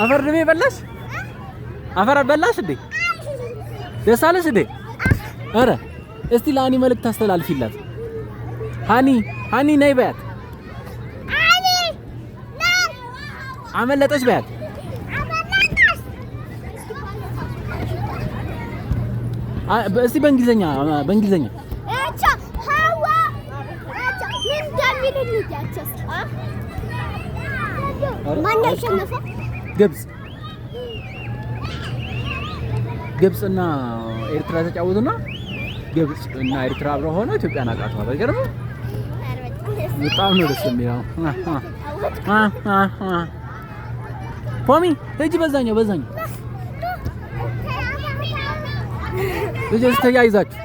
አፈር ድሜ በላሽ? አፈር በላሽ እንዴ? ደስ አለሽ እንዴ? ኧረ እስቲ ለሃኒ መልእክት አስተላልፊላት። ሃኒ፣ ሃኒ ነይ በያት። አመለጠች በያት። እስቲ በእንግሊዘኛ፣ በእንግሊዘኛ። እቻ ሀዋ እቻ ምን እንደሚል እንያቸው እስኪ። ማን ያሸነፈ? ግብጽ። ግብጽና ኤርትራ ተጫወቱና ግብጽ እና ኤርትራ አብረው ሆነው ኢትዮጵያን አቃተዋል። አይገርምም? በጣም ነው ደስ የሚለው። ፖሚ ሂጂ፣ በዛኛው፣ በዛኛው ልጆች ተያይዛችሁ።